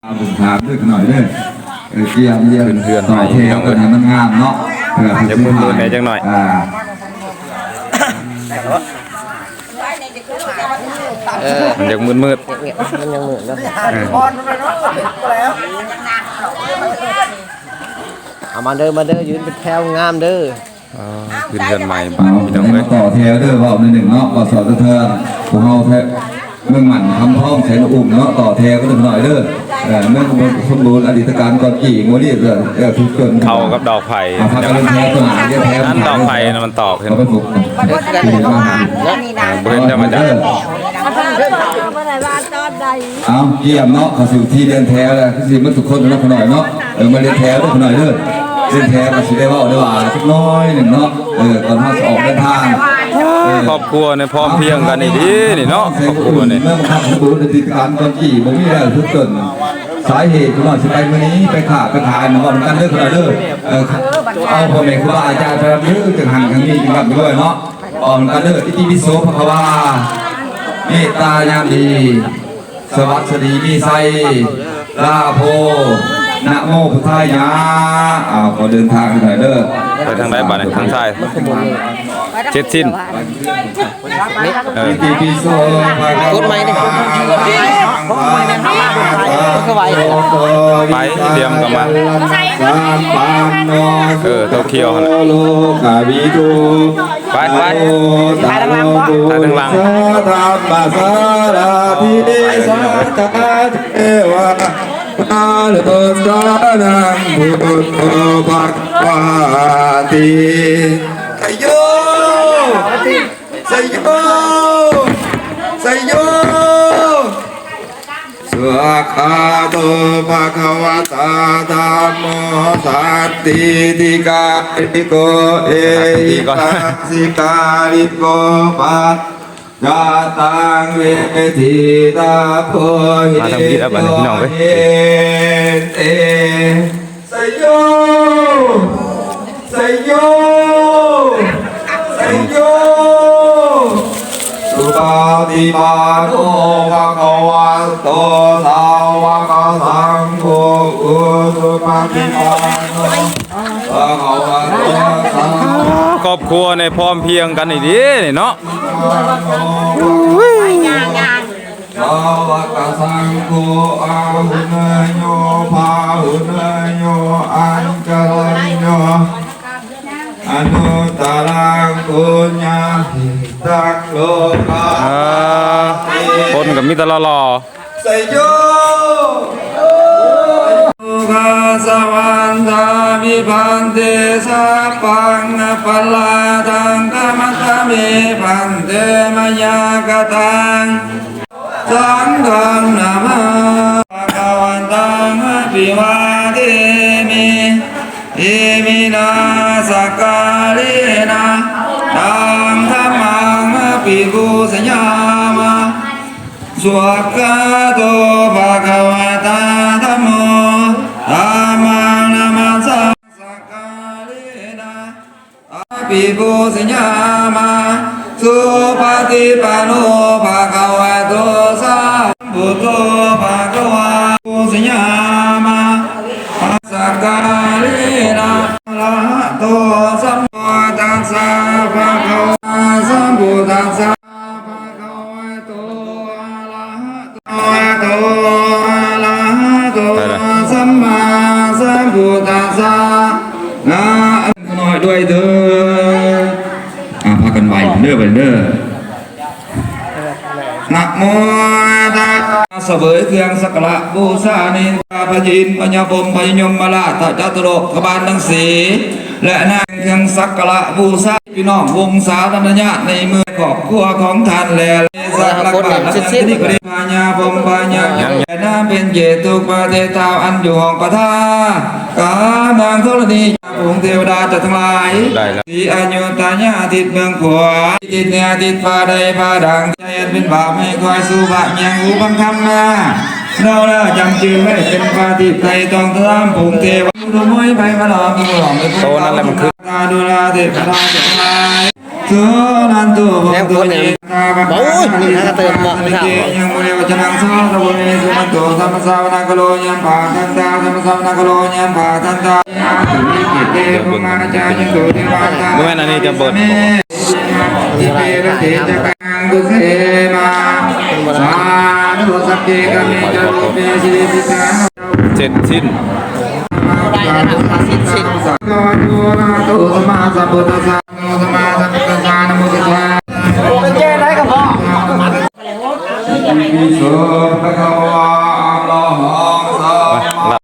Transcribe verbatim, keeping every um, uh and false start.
เอาผมถามด้วยหน่อยเด้อ เออ เตรียมเรียน ขึ้นเฮือน ต่อแถว ใหม่ กันให้มันงามเนาะ เพื่อ เดี๋ยวมืดๆแหน่จังหน่อย อ่า เออ มันยังมืดๆ มันยังมืดเนาะ เออ เอามาเด้อ มาเด้อ ยืนเป็นแถวงามเด้อ อ่า ขึ้นเฮือนใหม่บ้านพี่น้องเอ้ย เอามาต่อแถวเด้อ เว้าหน่อยหนึ่งเนาะ ว่าสอดสะเทือน พวกเฮาแท้ เมืองหมัน คำพร้อม แสนอุ่มเนาะ ต่อแถวกันหน่อยเด้อ เออ เมืองอุดมสมบูรณ์ อดีตการก่อนกี่ โมเดลเด้อ เออ ทุกคน เข้ากับดอกไผ่ อ่ะ พากันเล่นแถวตัวหาเล่นแถว นั่นดอกไผ่นะมันตอกเห็น เอาไปปลูก เออ บ่เห็นธรรมดา เอา เกียมเนาะ เข้าสู่ที่เรียนแถวแล้ว คือสิมาทุกคนเนาะ ขะน้อยเนาะ เออ มาเรียนแถวเด้อ ขะน้อยเด้อ เรียนแถวก็สิได้เว้าได้ว่าจักหน่อยหนึ่งเนาะ เออ ก่อนเฮาสิออกเดินทาง เออ ครอบครัวนี่พร้อมเพรียงกันนี่ดีนี่เนาะ ครอบครัวนี่ เมืองคำสมบูรณ์ ติดกันตอนกี่บ่มีแล้วทุกคน สาเหตุขะน้อยสิไปมื้อนี้ ไปค้าไปขายมาเว้านำกันเด้อ ขะน้อยเด้อ เออ เอาพ่อแม่ครูบาอาจารย์ไปนำเด้อ จังหันจังมีจังร่ำรวยเนาะ เว้านำกันเด้อ อิติปิโสภะคะวา เมตตายามดี สวัสดีมีชัย ลาโภ นะโมพุทธายะ อ้าว ขอเดินทางหน่อยเด้อ ไปทางใดบัดนี้ ทางซ้าย เสร็จสิ้น เออ กดไมค์ดิ ไป เตรียมกันมา เออ โตเกียวหั่นน่ะ โลกาวิทู ไป ไป ไปทางหลัง ไปทางหลัง สัทธรรมสารทิสัทธาเทวา นาโลสานังพุทโธภะคะวาติ สยโย สยโย สยโย สุขะโตภะคะวะตาธัมโม สันติติการิโก เอหิปัสสิการิโก ปัจจาตัง เวทิตาโพ มาทางนี้แล้วบัดนี้พี่น้องเอ้ย เต สยโย สยโย สยโย สุปฏิปันโนภะคะวะโต สาวกสังโฆ อุสุปฏิปันโนภะคะวะโต สาวก ครอบครัวนี่พร้อมเพรียงกันนี่ดีนี่เนาะ สาวกสังโฆ อาหุเนยโย ปาหุเนยโย อัญจลัญโย อนุตตรังปุญญาภิตังโลกา อ่า คนก็มีแต่หล่อๆ สยโย โยคะสะวันทามิภันเต สัพพังอปะราทังขะมัตถะเมภันเต มะยังคะทัง สังฆังนะมา ภะคะวันตังอะภิวาเทมิ เอมินาสักกาเลนะ ตังธัมมังอะภิปูชยามะ สวากขาโตภะคะวะตาธัมโม ธัมมังนะมัสสา สักกาเลนะ อะภิปูชยามะ สุปฏิปันโนภะคะวะโต สา พุทโธภะคะวา ปูชยามะ สักกาเลนะ อะระหะโต สัมมาทัสสะ ภะคะวา สัมพุทธัสสะ ภะคะวะโต อะระหะโต อะระหะโต ไปละ สัมมาสัมพุทธัสสะ นะ น้อยด้วยเถิด อ่า พากันไหว้เด้อ ไปเด้อ นะโมตัสสะ เสวยเครื่องสักการะบูชานี้ พระอินทร์พญาพรหมพญายมราชจตุโลกบาลทั้งสี่ และนางเครื่องสักการะบูชา พี่น้องวงศาคณะญาติในเมืองครอบครัวของท่านและสักการะบูชานี้ พญาพรหมพญา ยัง และนางเป็นเจตุปาเทศเท้าอันอยู่ห้องประทาน กาบางธรณี องค์เทวดาเจ้าทั้งหลาย ได้แล้ว ที่อยุธยาทิศเมืองขวา ทิศเหนือทิศฟ้าใดฟ้าดัง ใจอันเป็นบาปให้คอยสู้พระยังหูฟังธรรมมา เราละจำจืนไว้เป็นปาฏิไทยทองสามผงเทวะ ดูมวยไปมาดอมดูหลอมไป โตนั่นแหละมันคือ ตาดูแลเทพดาเจ้าทั้งหลาย แนมคนเนี่ย โอ้ย นี่น่าจะเติมเหมาะไม่ทราบ บ่แม่นอันนี้จะเบิด เสร็จสิ้น สมาสัมพุทธัสสะ นะโมตัสสะ